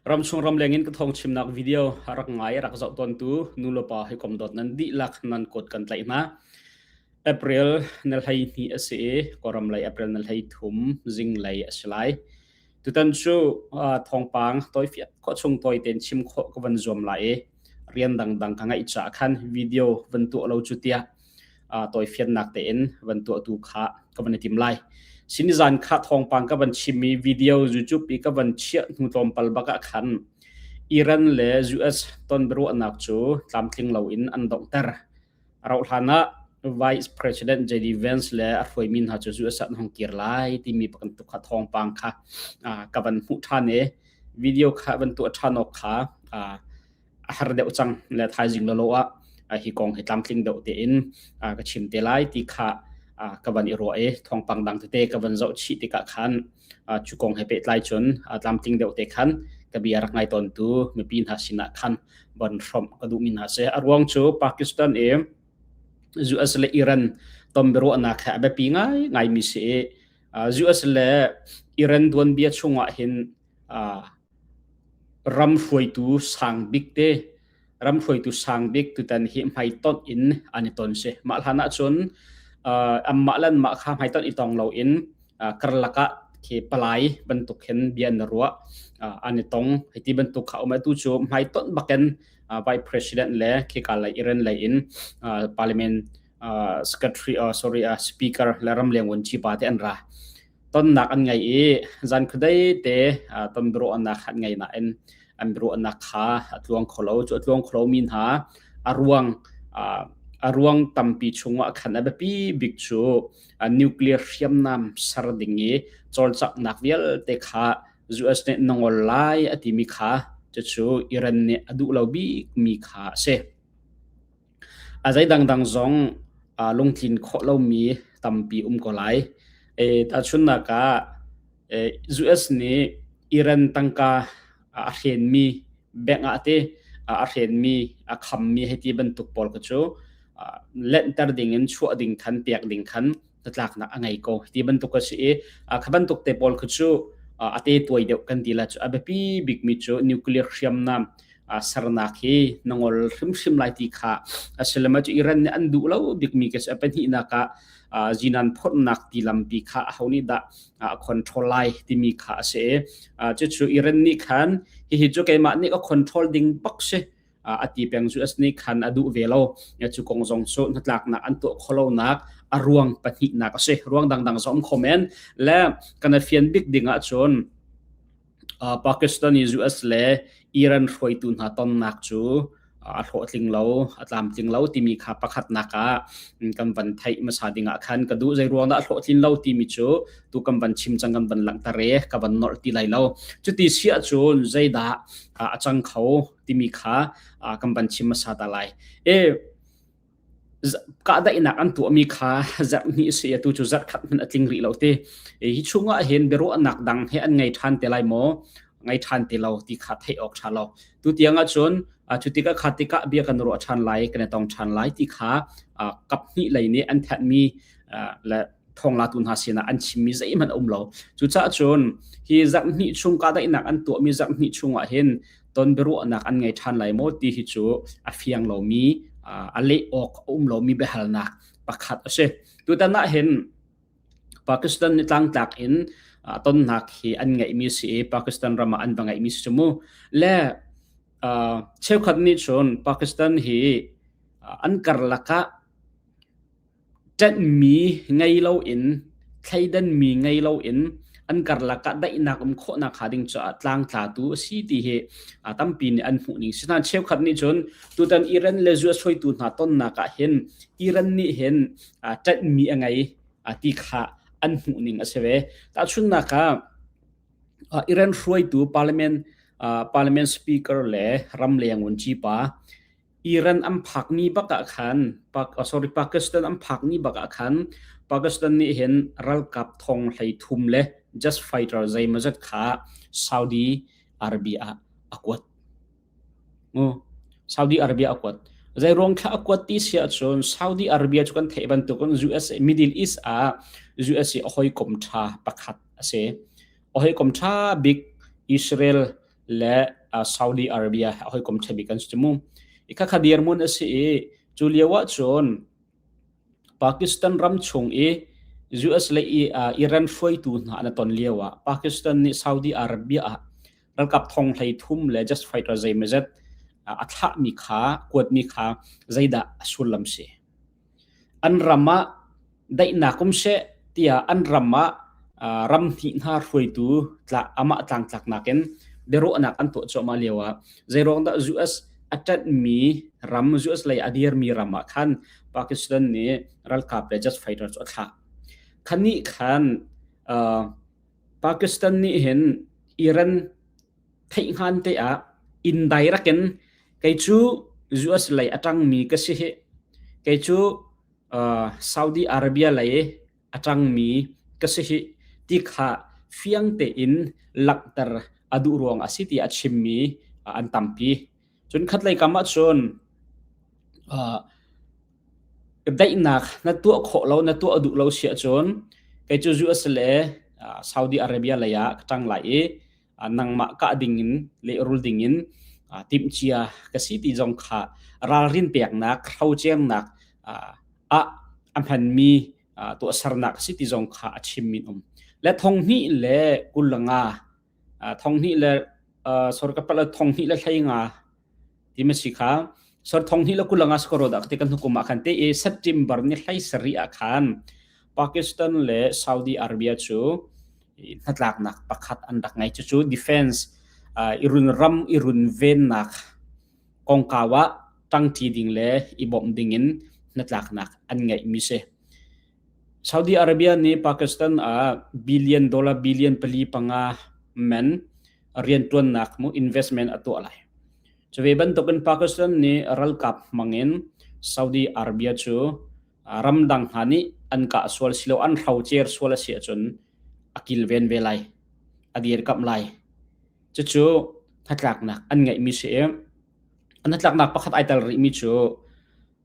Ramchung ramleng in ka thawng chimnak video rak ngai rak zoh tawntu nu le pa hawikom dawt nan dihlak nan kut kan tlaih hna. April na hlei hnih a si i Kawlram lei April na hlei thum zinglei a si lai. Tutan cu thawngpang tawifiat khawh chung tawi tein chim khawh ka van zuam lai i rian dangdang ka ngeih caah khan video van tuah lo cu tiah tawifiannak tein van tuahtu kha ka van i tim lai. Sinizan kha thawngpang ka van chimmi video YouTube i ka van chiah hnu tlawmpal bak ah khan Iran le US ton biaruahnak cu tlamtling loin an donghter. A rauh hlan ah Vice President JD Vance le a hruaimi hna cu US ah an hung kir lai timi bantuk kha thawngpang kha ka van hmuh ṭhan i video kha van tuah ṭhan awk kha a har deuh cang le thaizing lolo ah hi kong hi tlamtling deuh tein ka chim te lai ti kha ka van i ruah i thawngpang dang tete ka van zoh chih tikah khan cu kong he pehtlai cun tlamtling deuh te khan ka bia rak ngai tawntu mipi hna sinah khan von hrawmh ka duhmi hna si. A ruang cu Pakistan i US le Iran ton biaruahnak he a biapi ngai ngaimi si i US le Iran tuanbia chungah hin ram hruaitu sang bik te ram hruaitu sang bik tutan hi hmaitonh in an i ton si. Mah hlan ahcun anmah le anmah kha hmaitonh i tong loin karlak ah khi palai bantuk hin bia an ruah an i tong hei ti bantuk kha um atu cu hmaitonh bakin vice president le khika lei Iran lei in parliament secretary sorry speaker le ramleng vuanci pa te an ra tonnak an ngei i zan khuadei te ton biaruahnak an ngei nain an biaruahnak kha a tluang kho lo cu a tluang kho lomi hna a ruang a ruang tampi chungah khan a biapi bik cu nuclear hriamnam ser ding i cawlcanghnak vialte kha US nih na ngol lai a timi kha cucu Iran nih a duh lo bikmi kha a si. A zei dangdang zong lungtlin khawh lomi tampi um ko lai. Tahchunhnak ah US nih Iran tangka a hrenmi bank ah te a hrenmi a khammi hei ti bantuk pawl kha cu lenter ding in chuah ding khan pek ding khan hnatlaknak a ngei ko ti bantuk a si i kha bantuk te pawl kha cu a te tuai deuh kan ti la cu a biapi bikmi cu nuclear hriamnam sernak hi na ngol hrimhrim lai ti kha a si le cu Iran nih an duh lo bikmi ka si a pahnihnak ah zinan phorhnak ti lampi kha aho nih dah a control lai timi kha a si i cucu Iran nih khan hihi cu keimah nih ka control ding bak si a ti peng cu as nih khan a duh ve lo cu kong zong cu hnatlaknak an tuah kholonak a ruang pahnihnak a si ruang dangdang zong kho men le kan a fian bik ding ahcun Pakistan i US le Iran hruaitu hna tonnak cu a hlawhtling lo a tlamtling lo timi kha pakhatnak ah kan van theih hmasa ding ah khan ka duh zei ruang dah a hlawhtlin lo timi cu tu kan van chim cang kan van langhter e ka van nolh ti lai lo cuti si ahcun zeidah a cang kho timi kha kan van chim hmasa ta lai. E kahdaihnak an tuahmi kha zarh hnih si atu cu zarh khat hmanh a tling rih lo ti. Hi chungah hin biaruahnak dang he an ngei ṭhan te lai maw? Ngei ṭhan ti lo ti kha theih awk ṭha lo. Tu tiang ahcun cu tikah kha tikah bia kan ruah ṭhan lai, kan i tong ṭhan lai ti kha kap hnih lei nih an thanhmi le thawnglatu hna sinah an chimmi zeihmanh a um lo. Cucaah cun hi zarh hnih chung kahdaihnak an tuahmi zarh hnih chungah hin ton biaruahnak an ngei ṭhan lai maw ti hi cu a fiang lomi a leh awk a um lomi biahalnak pakhat a si. Tutan ah hin Pakistan nih tlangtlak in tonnak hi an ngeihmi si i Pakistan ram ah an va ngeihmi si cu mu. Le cheukhat nih cun Pakistan hi an karlak ah Ṭanhmi ngei loin, thleidanmi ngei loin an karlak ah daihnak um khawhnak hnga ding caah tlangtlatu a si ti hi tampi nih an hmuhning. Sinain cheukhat nih cun tutan Iran le US hruaitu hna tonnak ah hin Iran nih hin ṭanhmi a ngei ti kha an hmuhning a si ve. Tahchunhnak ah Iran hruaitu parliament parliament speaker le ramleng vunci pa Iran an phak ni bak ah khan sorry Pakistan an phak ni bak ah khan Pakistan nih hin ralkap thong hlei thum le just fighter zeimawzat kha Saudi Arabia ah a kuat. Saudi Arabia a kuat. Zei ruang thla a kuat ti si ahcun Saudi Arabia cu kan theih bantukin USA Middle East ah USA a hawikom ṭha pakhat a si. A hawikom ṭha bik Israel le Saudi Arabia a hawikom ṭha bik an si mu. I khakha dirhmun a si i cu lio ah cun Pakistan ram chung i US le Iran hruaitu hna an ton lio ah Pakistan nih Saudi Arabia ah ralkap thong hlei thum le jet fighter zeimawzat a thlahmi kha kuatmi kha zeidah a sullam si? An ram ah daihnak um seh tiah an ram ah ram hnih hna hruaitu amah tlangtlaknak in biaruahnak an tuah cuahmah lio ah zeiruang dah US a ṭanhmi ram US lei a dirmi ram ah khan Pakistan nih ralkap le jet fighter cu a thlah. Khanih khan Pakistan nih hin Iran theihhngan te ah indirect in kei cu US lei a ṭangmi ka si hi kei cu Saudi Arabia lei a ṭangmi ka si hi ti kha fiang tein langhter a duh ruang a si tiah a chimmi an tampi. Cun khatlei kam ah cun daihnak na tuah khawh lo, na tuah duh lo si ahcun kei cu US le Saudi Arabia lei ah ka ṭang lai i nangmah kah dingin lehrul dingin timhcia ka si ti zong kha ralrin peknak, hrocernak ah a hmanmi tuahsernak a si ti zong kha a chimmi um. Le thong hnih le 25 thong hnih le sorry ka palh thong hnih le hlei nga ti ma si kha sor thong hnih le 25 skoro dah te kan hukum ah khan te i September ni hlei sari ah khan Pakistan le Saudi Arabia cu hnatlaknak pakhat an rak ngei. Cucu defense irun ram irun vennak kongkau ah ṭangṭi ding le i bawmh ding in hnatlaknak an ngeihmi si. Saudi Arabia nih Pakistan ah billion dollar billion pali panga man rianṭuannak mu investment a tuah lai. Cu ve bantukin Pakistan nih ralkap hmangin Saudi Arabia cu ramdang hna nih an kah sual silo an hrocer sual a si ahcun a kilven ve lai a dirkamh lai cucu hnatlaknak an ngeihmi si i hnatlaknak pakhat ai tel rihmi cu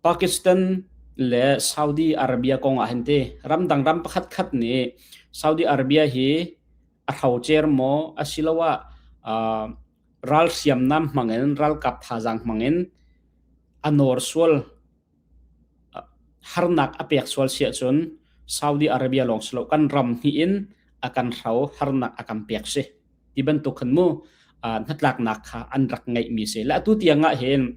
Pakistan le Saudi Arabia kong ah hin ti ramdang ram pakhat khat nih Saudi Arabia hi a hrocer maw asiloah ral hriamnam hmangin ralkap thazaang hmangin a nawr sual Harnak a pek sual si ahcun Saudi Arabia lawng si lo kan ram hnih in a kan hro harnak a kan pek si ti bantuk khan mu hnatlaknak kha an rak ngeihmi si. Le atu tiang ah hin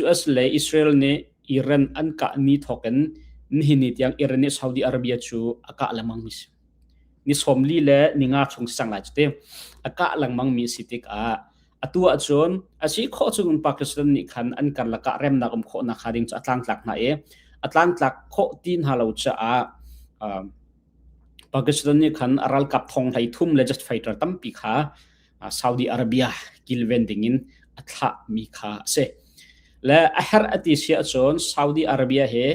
US le Israel nih Iran an kah ni thawk in nihin ni tiang Iran nih Saudi Arabia cu a kah lengmang mi si. Ni 40 le ni nga chung si cang lai cu ti. A kah lengmang mi si tikah Atu ahcun a si khawh chung Pakistan nih khan an karlak ah remnak um khawh nakhnga ding cu a tlangtlak hna i a tlangtlak khawh ti hna lo caah Pakistan nih khan a ralkap thong hlei thum le jet fighter tampi kha Saudi Arabia kilven dingin a thlahmi kha a si. Le a herh a ti si ahcun Saudi Arabia he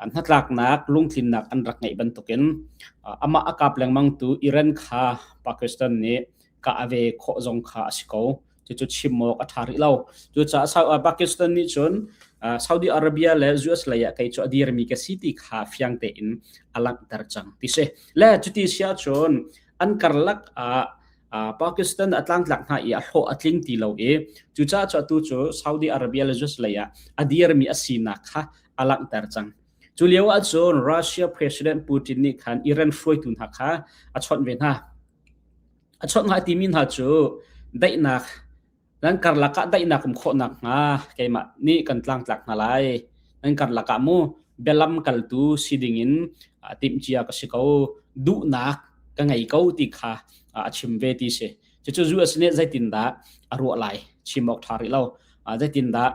hnatlaknak lungtlinnak an rak ngeih bantukin amah a kap lengmangtu Iran kha Pakistan nih kah ve khawh zong kha a si ko. Cucu chim awk a ṭha rih lo. Cucaah Pakistan nih cun Saudi Arabia le US lei ah kei cu a dirmi ka si ti kha fiang tein a langhter cang ti si. Le cuti si ahcun an karlak ah Pakistan a tlangtlak hna i a hlawh a tling ti lo i cucaah cu atu cu Saudi Arabia le US lei ah a dirmi a sinak kha a langhter cang. Cu lio ahcun Russia President Putin nih khan Iran hruaitu hna kha a chawnh ve hna. A chawnh hnga timi hna cu daihnak nan karlak ah daihnak um khawh nakhnga keimah nih kan tlangtlak hna lai. Nan karlak ah mu bialam kaltu si dingin timhcia ka si ko. Duhnak ka ngei ko ti kha a chim ve ti si. Cucu US nih zeitindah a ruah lai chim awk ṭha rih lo. Zeitindah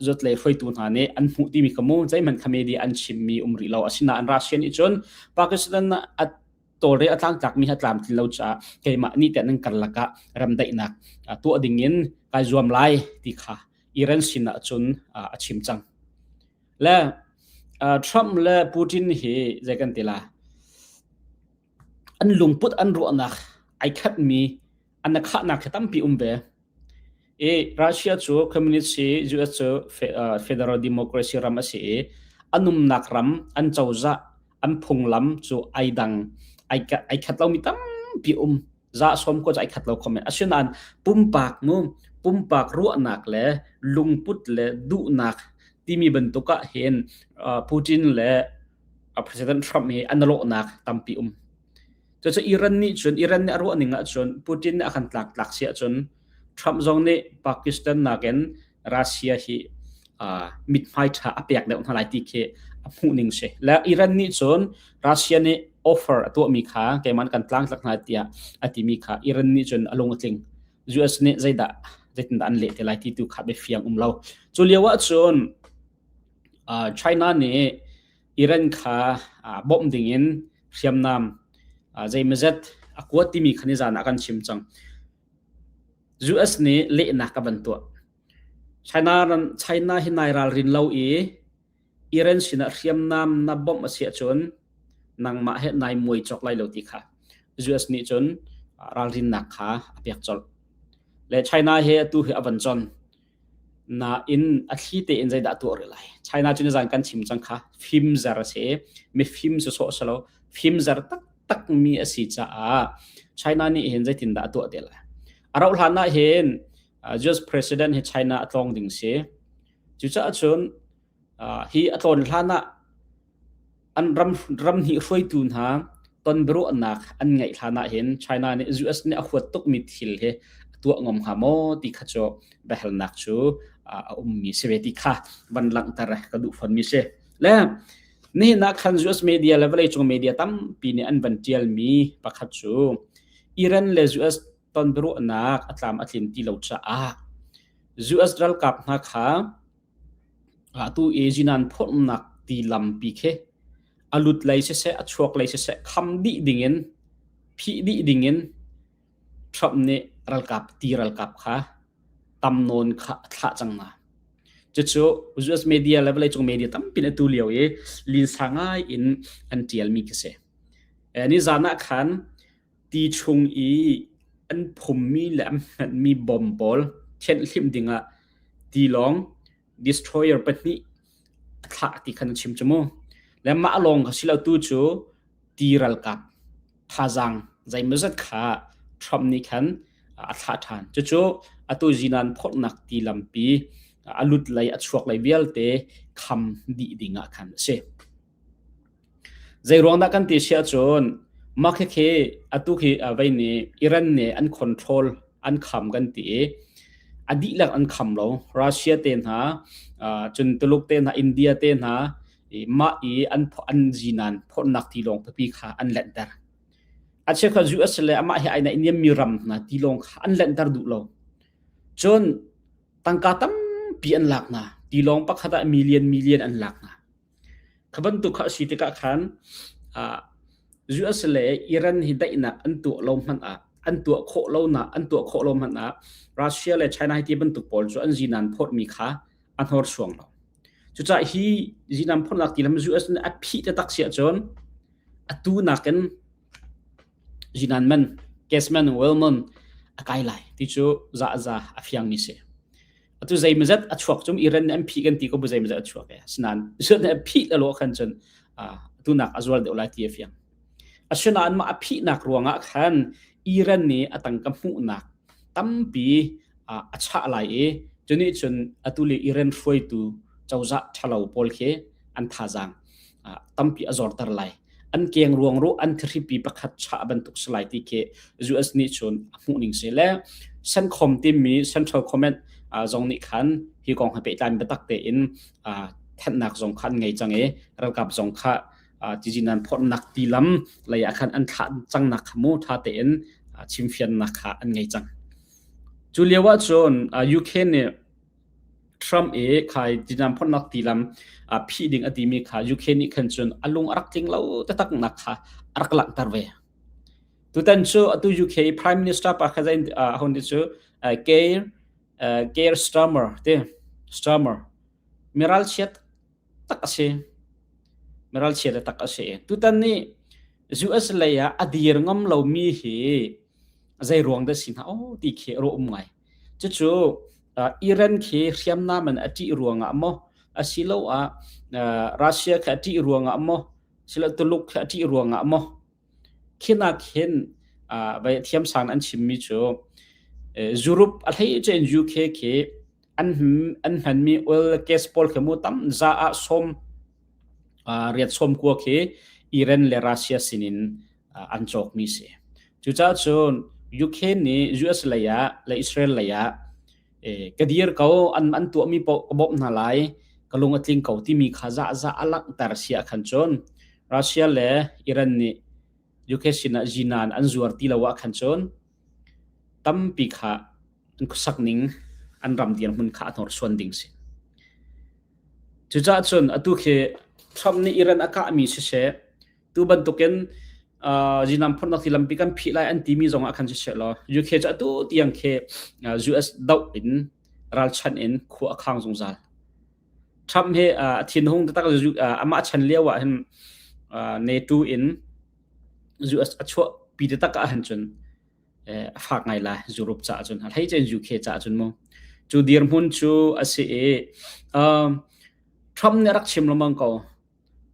zuatlei hruaitu hna nih an hmuh timi kha mu zeihmanh kha media an chimmi um rih lo. Asinain Russia nih cun Pakistan a tawlre a tlangtlakmi ha tlamtlin lo caah keimah nih teh nan karlak ah remdaihnak tuah dingin kai zuam lai ti kha Iran sin ah cun a chim cang. Le Trump le Putin hi zei kan ti la an lungput an ruahnak ai khatmi an khahnak hi tampi um ve. I Russia cu communist si US cu federal democracy ram a si i an umnak ram an cozah an phunglam cu ai dang ai khat lomi tampi um. Za som ko ai khat lo comment. Asinain pumpak mu pumpak ruahnak le lungput le duhnak timi bantuk ah hin Putin le President Trump hi an lawhnak tampi um. Cucu Iran nih cun Iran nih a ruah ning ahcun Putin nih a kan tlak tlak si ahcun Trump zong nih Pakistan nakin Russia hi mithmai ṭha a pek deuh hna lai ti khi a hmuh ning si. Le Iran nih cun Russia nih offer a tuahmi kha keimah kan tlangtlak hna tiah a timi kha Iran nih cun a lung a tling. US nih zeidah zeitindah an leh te lai ti tu kha biafiang um lo. Cu lio ah cun China nih Iran kha bawmh dingin hriamnam zeimawzat a kuat timi kha nizan ah kan chim cang. US nih lehnak a van tuah. China, China hi nai ralrin lo i Iran sinah hriamnam na bawmh a si ahcun nangmah he nai muai cawk lai lo ti kha US nih cun ralrinnak kha a pek colh. Le China he atu hi a van con. Nain a thli tein zeidah tuah rih lai? China cu nizan kan chim cang kha fimzer a si. Mifim sawsawh si lo. Fimzer taktak mi a si caah China nih hin zeitindah a tuah te lai? A rauh hlan ah hin US President hi China a tlawng ding si. Cucaah cun hi a tlawn hlan ah an ram ram hnih hruaitu hna tonbiaruahnak an ngeih hlan ah hin China nih US nih a huat tukmi thil hi a tuah ngam hnga maw ti kha cu biahalnak cu a ummi si ve ti kha van langhter ka duh fawnmi si. Le nihin ah khan US media le vawleicung media tampi nih an van tialmi pakhat cu Iran le US tonbiaruahnak a tlam a tlin ti lo caah US ralkap hna kha Atu i zinan phorhnak ti lampi khi a lut lei siseh a chuak lei siseh kham dih dingin phih dih dingin Trump nih ralkap ti ralkap kha tam nawn kha a thlah cang hna. Cucu US media le vawleicung media tampi nih atu lio i linsa ngai in an ṭialmi khi si. Nizan ah khan ti chung i an phummi le an hmanhmi bom pawl thianhhlimh dingah tilawng destroyer pahnih a thlah ti khan a chim cu mu. Le mah lawng kha si lo tu cu ti ralkap thazaang zeimawzat kha Trump nih khan a thlah ṭhan. Cucu atu zinan phorhnak ti lampi a lut lei a chuak lei vialte kham dih ding ah khan a si. Zeiruang dah kan ti si ahcun mah khikhi atu khi vei nih Iran nih an control an kham kan ti i a dihlak an kham lo. Russia te hna, cun Tuluk te hna, India te hna mah i an an zinan phorhnak tilawng pipi kha an lenhter. A cheukhat US le amah he ai naihniammi ram hna tilawng kha an lenhter duh lo. Cun tangka tampi an lak hna. Tilawng pakhat ah million million an lak hna. Kha bantuk kha a si tikah khan US le Iran hi daihnak an tuah lo hmanh ah an tuah khawh lo na an tuah khawh lo hmanh ah Russia le China hi ti bantuk pawl cu an zinan phorhmi kha a hnorsuang lo. Cucaah hi zinan phorhnak ti lam US nih a phih taktak si ahcun atu nakin zinan man, gas man, oil man a kai lai ti cu za za a fiangmi si. Atu zeimazat a chuak cum Iran nih an phih kan ti ko bu zeimazat a chuak e. Asinain Israel nih a phih lalo khan cun atunak a zual deuh lai ti a fiang. Asinain mah a phihnak ruangah khan Iran nih a tangka hmuhnak tampi a chah lai i cunih cun atu le Iran hruaitu cozah ṭhalo pawl khi an thazaang tampi a zorter lai. An keng ruang ru an thihripi pakhat chah bantuk si lai ti khi US nih cun a hmuh ning si le CENTCOM timi Central Command zong nih khan hi kong he pehtlai biatak tein thennak zong kha an ngei cang i ralkap zong kha tizinan phorhnak tilam lei ah khan an thlah cangnak kha mu tha tein chimfiannak kha an ngei cang. Cu lio ah cun UK nih Trump i khai tizinan phorhnak tilam phih ding a timi kha UK nih khan cun a lung a rak tling lo taktak nak kha a rak langhter ve. Tutan cu atu UK Prime Minister pa kha zain hon ti cu Keir Keir Starmer te Starmer miral chiat tak a si. Miral chiat tak a si. Tutan nih US lei ah a dir ngam lomi hi zei ruang dah si hna oh ti khi ro um ngai. Cucu Iran khi hriamnam in a ṭih ruangah maw asiloah Russia khi a ṭih ruangah maw silo Tuluk khi a ṭih ruangah maw khinak hin Vai thiamsang an chimmi cu Europe a hlei in UK khi an an hmanmi oil gas pawl khi mu tam za ah som riat som kua khi Iran le Russia sinin an cawkmi si. Cucaah cun UK nih US lei ah le Israel lei ah ka dir ko an an tuahmi paoh ka bawmh hna lai ka lung a tling ko timi kha za za a langhter si ah khan cun Russia le Iran nih UK sinah zinan an zuar ti lo ah khan cun tampi kha an khuasak ning an ram dirhmun kha a hnorsuan ding si. Cucaah cun atu khi Trump nih Iran a kahmi siseh tu bantukin zinam phornak ti lampi kan phih lai an timi zong ah khan siseh law UK cu atu tiang khi US doh in ralchanh in khua a khang zungzal. Trump hi a thinhung taktak amah chan lio ah hin NATO in US a chuah pi taktak ah hin cun a fak ngai lai Europe caah cun hlei cun UK caah cun mu cu dirhmun cu a si i Trump nih a rak chim lengmang ko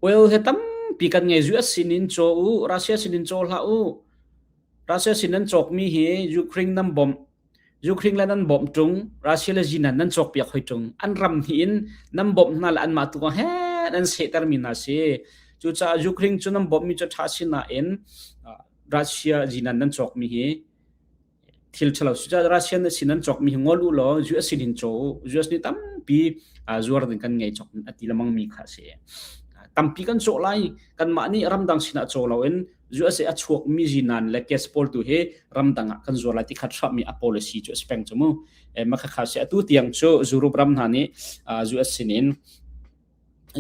oil he tampi kan ngei US sinin caw u Russia sinin caw hlah u Russia sin nan cawkmi hi Ukraine nan bawmh Ukraine le nan bawmh ṭung Russia le Zinan nan cawkpiak hoi ṭung an ram hnih in nan bawmh hna le anmah tu he nan sehtermi hna si cucaah Ukraine cu nan bawmhmi cu ṭha si nain Russia zinan nan cawkmi hi thil ṭhalo cucaah Russia na sin nan cawkmi hi ngol u law US sin hin caw u US nih tampi zuar ding kan ngei cawk a ti lemang mi kha a si tampi kan cawh lai kanmah nih ramdang sinah caw loin USA a chuakmi zinan le gas pawl tu hi ramdang ah kan zuar lai ti kha Trump mi a policy cu a si peng cu mu mah kha si atu tiang cu Europe ram hna nih US sinin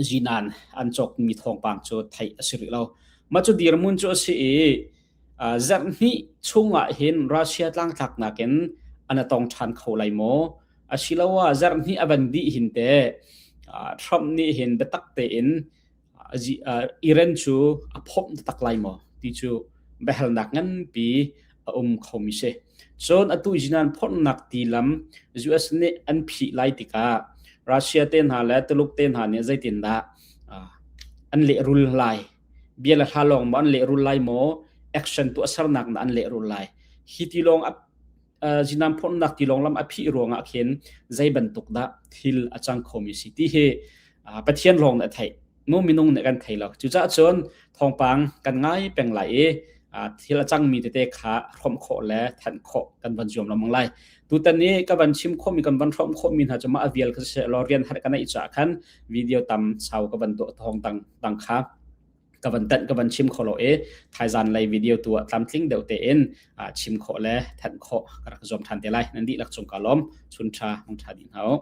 zinan an cawkmi thawngpang cu theih a si rih lo. Mah cu dirhmun cu a si i zarhhnih chungah hin Russia tlangtlaknak in an a tong ṭhan kho lai maw? Asiloah zarhhnih a van dih hin te Trump nih hin biatak tein Iran cu a phomh taktak lai maw ti cu biahalnak nganpi a um khomi si. Cun atu zinan phorhnak ti lam US nih an phih lai tikah Russia te hna le Tuluk te hna nih zeitindah an lehrul lai? Bia le hla lawng maw an lehrul lai maw? Action tuahsernak na an lehrul lai? Hi ti lawng zinam phorhnak tilawng lam a phih ruangah khin zei bantuk dah thil a cang khomi si ti hi Pathian lawng nih a theih mu minung nih kan thei lo cucaah cun thawngpang kan ngai peng lai i thil a cangmi tete kha hrawmh khawh le thanh khawh kan van zuam lengmang lai tutan i ka van chim khawhmi kan van hrawmh khawhmi hna cu mah a vial kha seh law rian har ka neih caah khan video tam sau ka van tuah thawng dang dang kha ka van tanh ka van chim kho lo i thaizan lei video tu ah tlamtling deuh tein chim khawh le thanh khawh ka rak zuam than te lai nan dihlak cung ka lawm chun tha mong tha dih hna u.